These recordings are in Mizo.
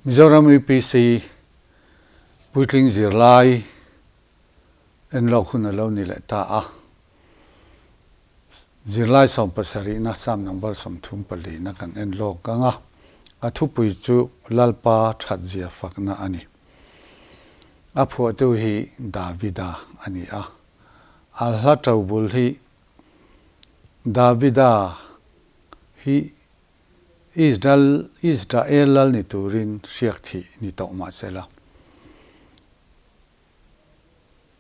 Mizoram UPC puitling zirlai enlawk hun a lo ni leh ta a. Zirlai sawmpasarihna Psalm number 34 na kan enlawk ang a, a thupui chu Lalpa thatzia fakna a ni. A phuahtu hi Davida a ni a, a hla tobul hi Davida hi Israel Israel lal ni turin hriak thih ni tawh mah sela.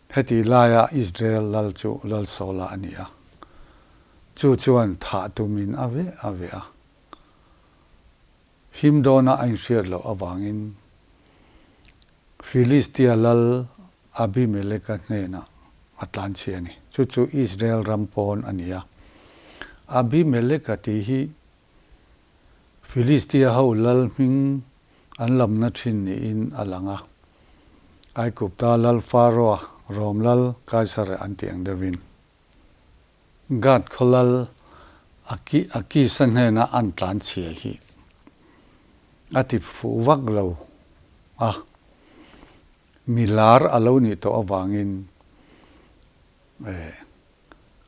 Heti laia Israel lal chu Lal Saula a ni a, chu chuan thah tumin a veh a veh a. Him dawna a inhriat loh avangin Filistia lal Abimeleka hnenah a tlanchhi a ni. Chu chu Israel ram pawn a ni a. Abimeleka tih hi Filistia ho lal hming an lamna thin niin a lang a. Aigupta lal Faroa, Rom lal Kaisare an tih ang deuhin. Gad khaw lal Akisa hnena an tlanchhia hi a ti fuh vak lo a. Mi lar a lo nih tawh avangin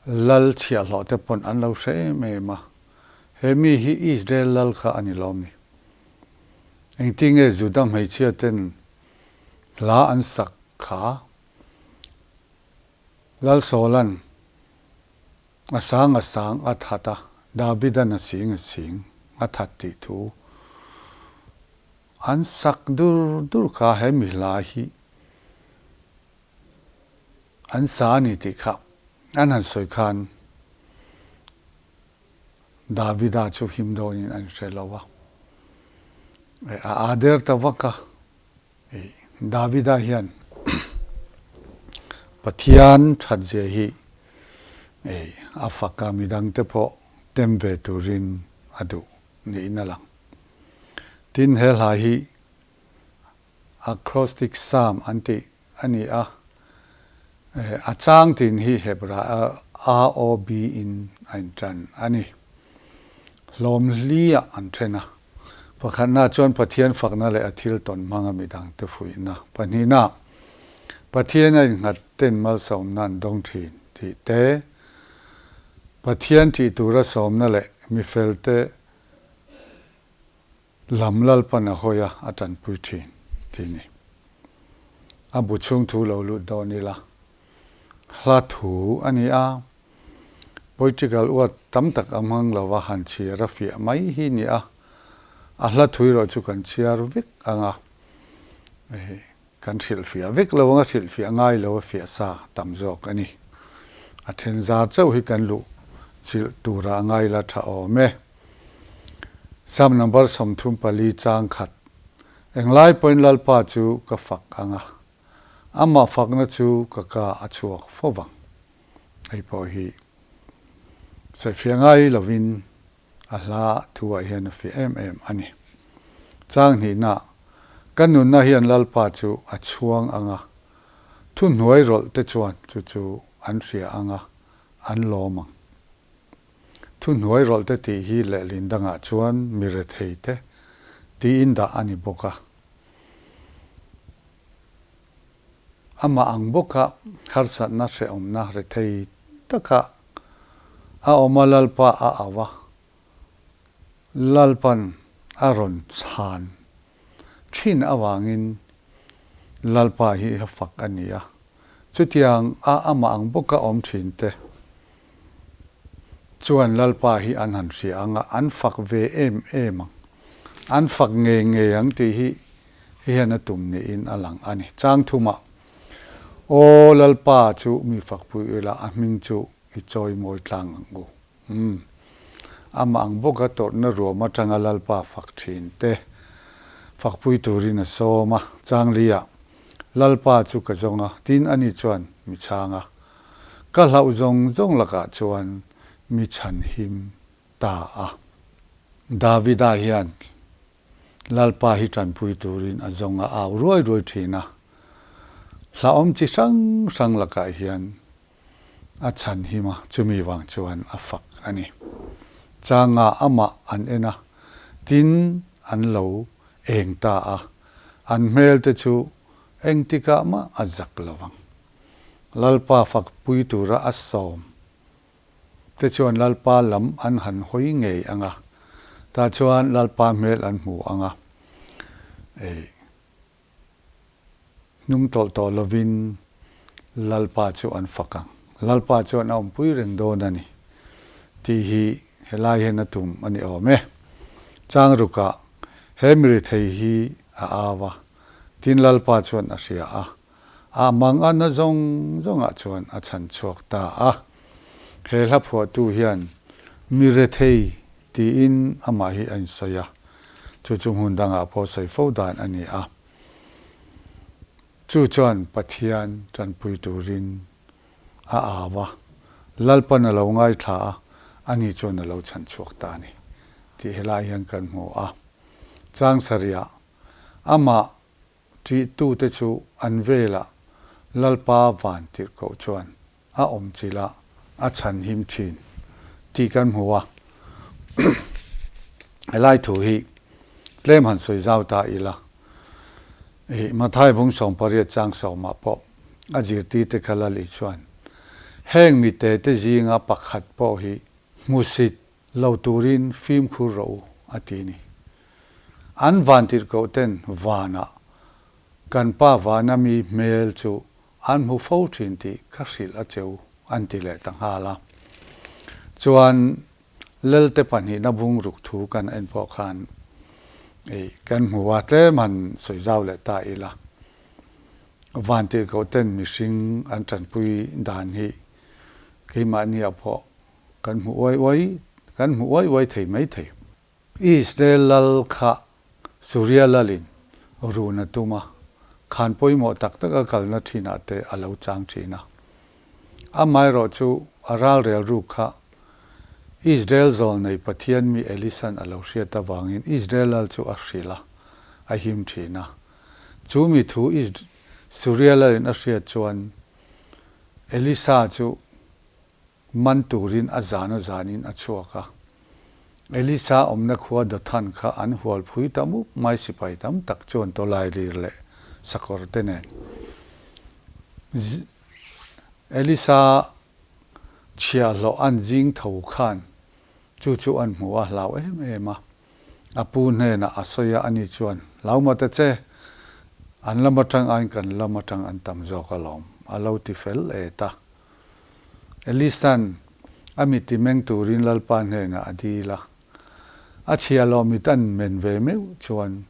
lal chhiahhlawh te pawn an lo hre em em a, he mi hi Israel lal kha a ni lawm ni? Engtinge Juda hmeichhia ten hla an sak kha? Lal Saula'n a sang a sang a that a, Davida'n a sing a sing a that tih thu An sak dur dur kha he mi hla hi an sa a ni tih kha an han sawi khan Davida chu him dawnin an hre lo a, a aa der ta vak a, Davida hian Pathian that zia hi a fak a, midangte pawh tem ve turin a duh niin a lang. Tin, he hla hi acrostic psalm an tih a ni a, a chang tin hi Hebra A O B in a intan a ni. Hlawm hliah an then a. Pakhatna chuan Pathian fakna leh a thil tawn hmanga midangte fuihna. Pahnihna, Pathian a innghat ten malsawmna an dawng thin tih te, Pathian tih tura sawmna leh mifelte Lam Lalpan a hawi a, a tanpui thin tih ni. A bu chhung thu lo lut dawn ila, hla thu a ni a, poetical word tam tak a hmang lova han chhiar a fiah mai hi ni a, a hla thu erawh chu kan chhiar vek ang a, kan hrilhfiah vek lo ang a, hrilhfiah ngai lo a fiah sa tam zawk a ni. A then zar chauh hi kan luh chilh tura ngai la tha awm e. Psalm number 34 chang khat, Englai pawhin Lalpa chu ka fak ang a, amah fakna chu ka ka a chhuak fo vang. Hei pawh hi sawifiah ngai lovin a hla thuah hian a fiah em em a ni. Chang hnihna, Ka nunna hian Lalpa chu a chhuang ang a, thuhnuai rawlh te chuan chu chu an hria ang a, an lawm ang. Thuhnuai rawlh te tih hi lehlin dangah chuan mi rethei te tiin dah a ni bawk a. Amah ang bawka harsatna hrehawmna rethei taka a awm a Lalpa a au a, Lalpan a rawn chhan thin avangin Lalpa hi a fak a ni a. Chutiang a amah ang bawka awm thin te chuan Lalpa hi an han hria ang a, an fak ve em em ang. An fak ngei ngei ang tih hi hian a tum niin a lang a ni. Chang thumah, Aw Lalpa chu mi fakpui ila, a hming chu i chawi mawi tlang ang u. Umm. Amah ang bawka tawrhna ruam atanga Lalpa fak thin te fakpui turin a sawm a. Changlia, Lalpa chu ka zawng a, tin ani chuan mi chhang a. Ka hlauh zawng zawng lakah chuan mi chhanhim ta a. Davida hian Lalpa hi tanpui turin a zawng a au ruai ruai thin a. Hlauhawm chi hrang hrang lakah hian a chhanhim a, chumi vang chuan a fak a ni. Changa amah an en a, tin an lo eng ta a, an hmel te chu engtikah mah a zak lo vang. Lalpa fak pui tura a sawm te chuan Lalpa lam an han hawi ngei ang a, tah chuan Lalpa hmel an hmu ang a, ei hnung tawlh tawh lovin Lalpa chu an fak ang. Lalpa chuan a awmpui reng dawn a ni tih hi helai hian a tum a ni awm e. Chang rukah he mirithei hi a au a, tin Lalpa chuan a hria a, A mang a na zawng zawngah chuan a chhan chhuak ta a. He hla phuahtu hian mi rethei tiin amah hi a insawi a, chu chu hmun dangah pawh sawi fo dan a ni a. Chu chuan Pathian tanpui turin a au a, Lalpan a lo ngaithla a, ani chuan a lo chhan chhuak ta a ni tih helai hian kan hmu a. Chang sarihah amah Ṭihtute chu an velah Lalpa van tirhkoh chuan a awm chilh a, a chhan him ṭhin tih kan hmu a. Helai thu hi tlem han sawi zau ta ila, ih Mathai bung 18 chang sawmah pawh a zirtirte kha Lali chuan, Heng mitete zinga pakhat pawh hi hmusit Lo turin fimkhur rawh u, a ti ni. An vantirhkoh ten vanah kan pa vana mi hmel chu an hmu fo thin tih ka hrilh a cheu, an ti leh ta nghal a. Chuan Lelte pahnihna bungruk thu kan en pawh khan ei kan hmu a, tlem han sawi zau leh ta ila. Vantirhkoh ten mihring an tanpui dan hi keimahniah pawh Kan hmu uai uai, kan hmu uai uai thei mai thei. Israel lal kha Suria lalin run a tum a, khan pawimawh tak tak a kalna thinah te a lo chang thin a. Amaherawh chu a ralrel ruk kha Israel zawlnei Pathian mi Elisan a lo hriat avangin Israel lal chu a hrilh a, a him thin a. Chu mi thu Suria lalin a hriat chuan Elisa chu Man turin a zan a zanin a chhuak a. Elisa awmna khua Dothan kha an hual phui ta mup mai sipai tam tak chuan tawlailir leh sakawr te nen. Elisa chhiahhlawh an zing tho khan chu chu an hmu a hlau em em a. A pu hnenah a sawi a, ani chuan, Hlau ma ta che, an lam atang aiin kan lam atang an tam zawk alawm, a lo ti fel et a. Elisa'n a mit ti meng turin Lalpa hnenah a dil a. A chhiahhlawh mit an men ve meuh chuan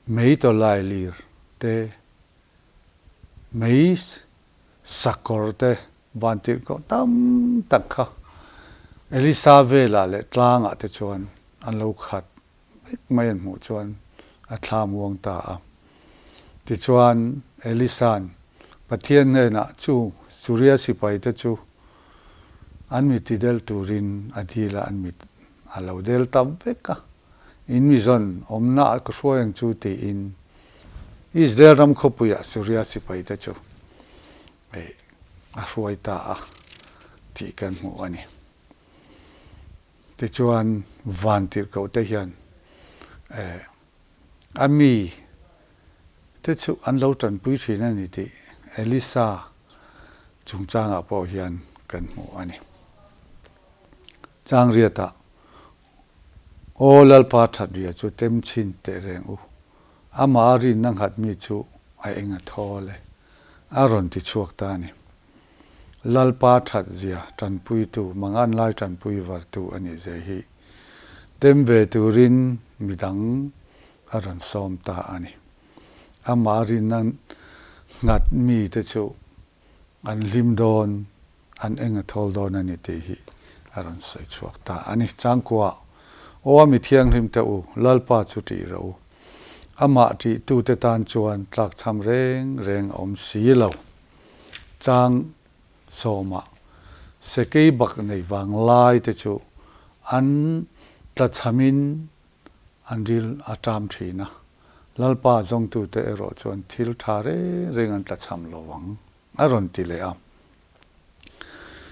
mei tawlai lir te, mei sakawr te vantirhkoh tam tak kha Elisa velah leh tlangah te chuan an lo khat vek mai an hmuh chuan a thla muang ta a. Tichuan, Elisa'n Pathian hnenah chu Suria sipaite chu an mit ti del turin a dil a, an mit a lo del ta vek a. In mi zawn awmna ah ka hruai ang chu tiin Israel ram khawpuiah Suria sipaite chu a hruai ta a tih kan hmu a ni. Tichuan, van tirhkoh te hian a mi te chu an lo tanpui thin a ni tih Elisa chungchangah pawh hian kan hmu a ni. Changriatah, Aw Lalpa that ria chu tem chhin teh reng u, amah a rinna nghat mi chu a eng a thawl e, a rawn ti chhuak ta a ni. Lalpa that zia tanpuitu, mangan lai tanpui vartu a nih zia hi tem ve turin midang a rawn sawm ta a ni. Amah rinna nghat mite chu an hlim dawn, an eng a thawl dawn a ni tih hi a rawn sawi chhuak ta a ni. Changkua, Aw a mi thianghlim te u, Lalpa chu ṭih rawh u. Amah ṭihtute tan chuan tlakchham reng reng a awm si lo. Chang sawmah Sekei bak nei vang lai te chu an tlachhamin an ril a ṭam ṭhin a, Lalpa zawngtute erawh chuan thil ṭha reng reng an tlachham lo ang, a rawn ti leh a.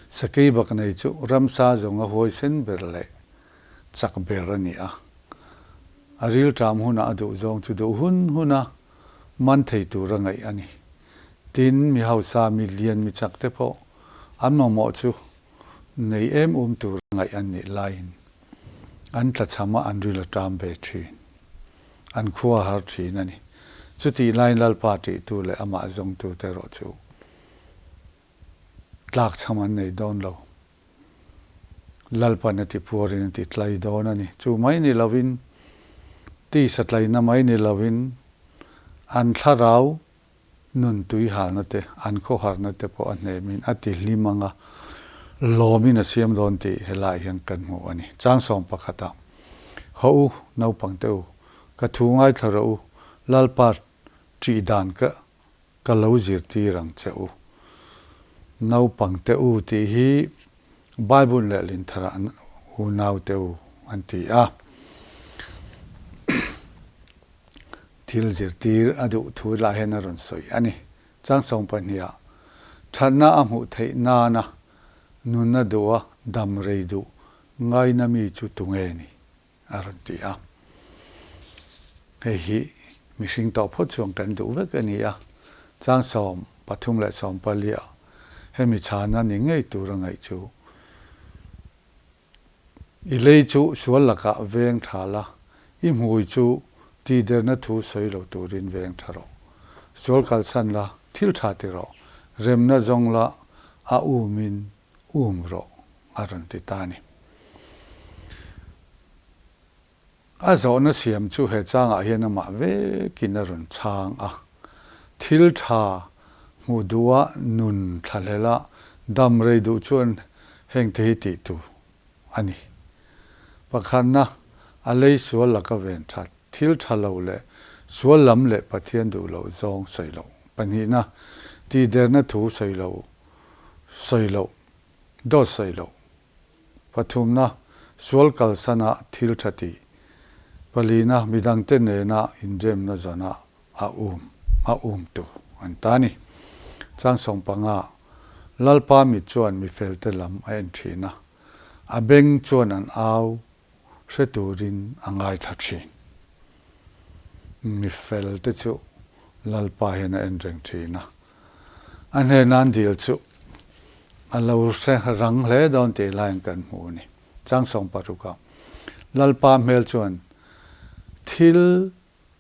Sakei bak nei chu ramsa zawnga huaisen ber leh chak ber a ni a. A rilṭam hunah a duh zawng chu duh hun huna man thei tura ngaih a ni. Tin, mi hausa, mi lian, mi chak te pawh an mamawh chu nei em um tura ngaih an nih laiin an tlachham a, an ril a ṭam ve ṭhin. An khua har ṭhin a ni. Chutih laiin Lalpa ṭihtu leh amah zawngtute erawh chu tlakchham an nei dawn lo. Lalpan a ti puarin a ti tlai dawn a ni. Chu mai ni lovin, tisa tlaina mai ni lovin, an thlarau nun tui halna te, an khawharna te pawh a hnemin a ti hlim ang a, lawmin a siam dawn tih helaiah hian kan hmu a ni. Chang sawm pakhatah, Haw u, naupangte u, ka thu ngaithla rawh u, Lalpa ṭih dan ka Ka lo zirtir ang che u. Naupang te u tih hi Bible leh Lintharah unau te u an ti a. Thil zirtir a duh thu lah hian a rawn sawi a ni. Chang 22ah, Thatna a hmuh theih nana nunna duha dam rei duh ngaina mi chu tunge ni? A rawn ti a. Hei hi mihring tawh phawt chuan kan duh vek a ni a, chang 13 leh 14 ah hemi chhana ni ngei tur a ngaih chu I lei chu sual lakah veng tha la, i hmui chu tihderna thu sawi lo turin veng tha rawh. Sual kalsan la, thil tha ti rawh, remna zawng la a umin um rawh a rawn ti ta a ni. A zawhna siam chu he changah hian amah vekin a rawn chhang a. Thil tha hmuh duha nun thlahlela dam rei duh chuan hengte hi tih tur a ni. Pakhatna, a lei sual laka ven that, thil tha lo leh sual lam leh Pathian duh loh zawng sawi loh. Pahnihna, tihderna thu sawi lo sawi loh, dawt sawi loh. Pathumna, sual kalsana thil tha tih. Palina, midangte nena inremna zana a um, a um tu an ta ni. Chang 15, Lalpa mit chuan mi felte lam a en thin a, a beng chuan an au hre turin a ngaithla thin. Mi felte chu Lalpa hian a en reng thin a, A hnena an dil chu a lo hre rang hle dawn tih laiin kan hmu a ni. Chang 16 a Lalpa hmel chuan thil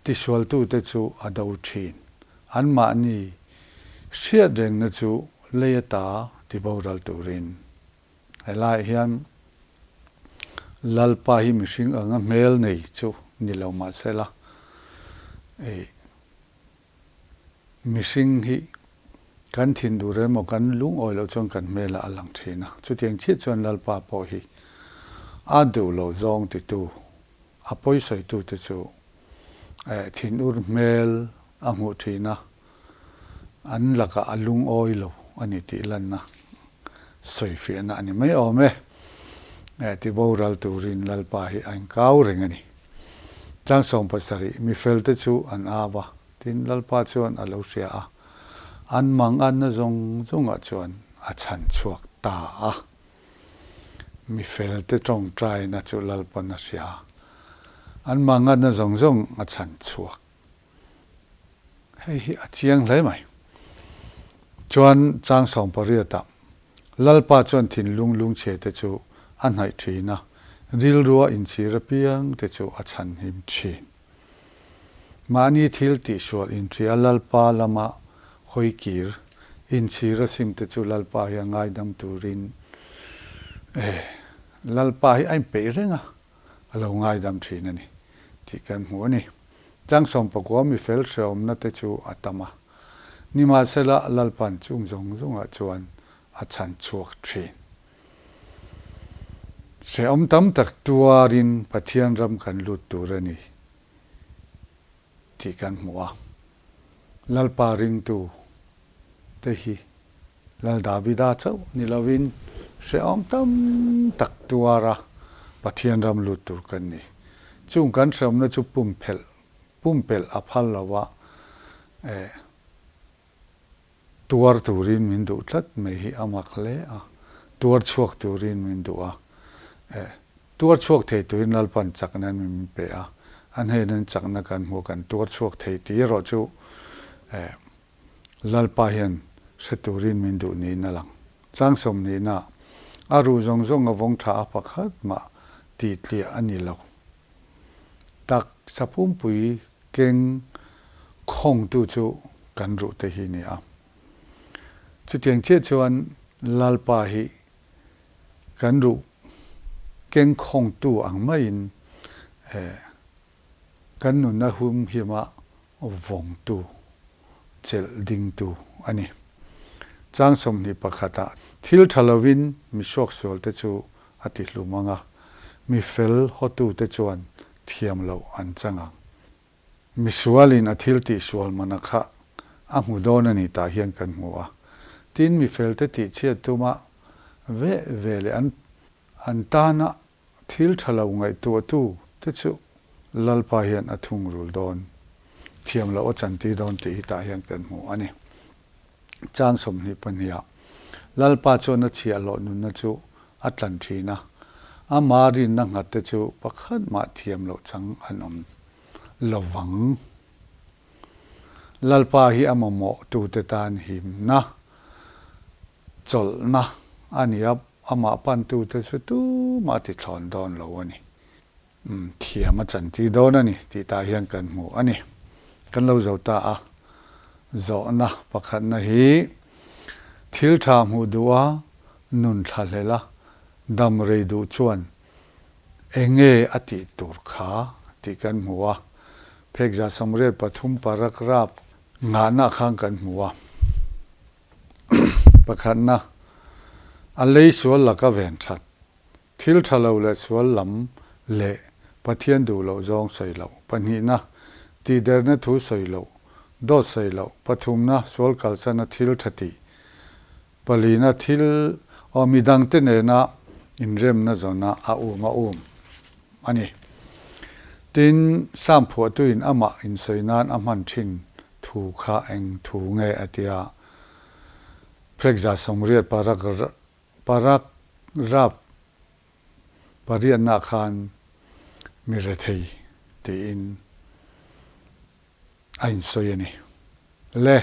tisualtute chu a do thin. Anmahni hriat rengna chu lei ata tiboral turin. Helaiah hian Lalpa hi mihring anga hmel nei chu ni lo mahsela, ei Mihring hi kan thin duh rem aw, kan lungawi loh chuan kan hmelah a lang thin a. Chutiang chiah chuan Lalpa pawh hi a duh loh zawng titu, a pawisawitute chu thin ur hmel a hmuh thin a, an lakah a lungawi lo a ni tih lanna sawifiahna a ni mai awm e. Tiboral turin Lalpa hi a inkau reng a ni. Tlang 17, Mi felte chu an au a, tin Lalpa chuan a lo hria a, an mang anna zawng zawngah chuan a chhan chhuak ta a. Mi felte tawngtaina chu Lalpa'n a hria a, an mang anna zawng zawng a chhan chhuak. Hei hi a chiang hle mai. Chuan chang 18 ah Lalpa chuan thinlung lungchhe te chu a hnaih thin a, rilrua inchhir apiang te chu a chhanhim thin. Mahni thil tihsual inhria Lalpa lama hawi kir inchhir a sim te chu Lalpa hi a ngaidam turin eh Lalpa hi a inpeih reng a, a lo ngaidam thin a ni tih kan hmu a ni. Tlang 19 mi fel hreawmna te chu a tam a, nimahsela Lalpan chung zawng zawngah chuan a chhan chhuak thin. Hrehawm tam tak tuarin Pathian ram kan lut tur a ni tih kan hmu a. Lalpa ringtu te hi Lal Davida chauh ni lovin hrehawm tam tak tuara Pathian ram lut tur kan ni. Chung kan hrehawmna chu pumphelh pumpelh a phal lo a, eh, tuar turin min duh tlat mai hi a mak hle a, tuar chhuak turin min duh a, eh, tuar chhuak thei turin Lalpan chakna min pe a, A hnenin chakna kan hmu kan tuar chhuak thei tih erawh chu Lalpa hian hre turin min duh niin a lang. Chang 20 na a ruh zawng zawng a vawng tha a pakhat mah tih tliah a ni lo. Tak sapumpui keng khawngtu chu kan ruh te hi ni a. Chutiang chiah chuan Lalpa hi kan ruh keng khawngtu ang maiin kan nunna humhima vawngtu, chelh dingtu a ni. Chang 21 ah thil tha lovin mi suaksual te chu a ti hlum ang a, mi fel hawtute chuan thiam loh an chang ang. Misualin a thil tihsual mana kha a hmu dawn a ni tah hian kan hmu a. Tin, mi felte tihchhiat tuma veh ve leh an an tana thil tha lo ngaihtuahtu te chu Lalpa hian a thungrul dawn, thiam loh a chantir dawn tih hi tah hian kan hmu a ni. Chang 22 ah Lalpa chuan a chhiahhlawh nunna chu a tlan thin a, ama rinna nghat te chu pakhat mah thiam loh chang an awm lo vang. Lalpa hi a mamawh tute tan himna, chawlhna a ni a, amah pantute chu tumah ti thlawn dawn lo a ni. Thiam a chantir dawn a ni tih tah hian kan hmu a ni. Kan lo zo ta a, zawhna pakhatna hi thil tha hmuh duh a, nun thla hlel a, dam rei duh chuan eng nge a tih tur kha tih kan hmu a. Phek 83 paragraph ngahna khan kan hmu a. Pakhatna, a lei sual laka ven that. Thil tha lo leh sual lam leh Pathian duh loh zawng sawi loh. Pahnihna, tihderna thu sawi loh, dawt sawi loh. Pathumna, sual kalsana thil tha tih. Palina, thil aw midangte nena inremna zawna a um a um a ni. Tin, Sam phuahtuin amah insawi nan a hman thin thu kha eng thu nge a tia. Phek 80 paragraph pariatna khan mi rethei tiin a insawi a ni. Le,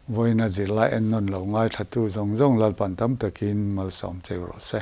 vawiina zirlai ennawn lo ngaithla tu zawng zawng Lalpan tam takin malsawm cheu rawh se.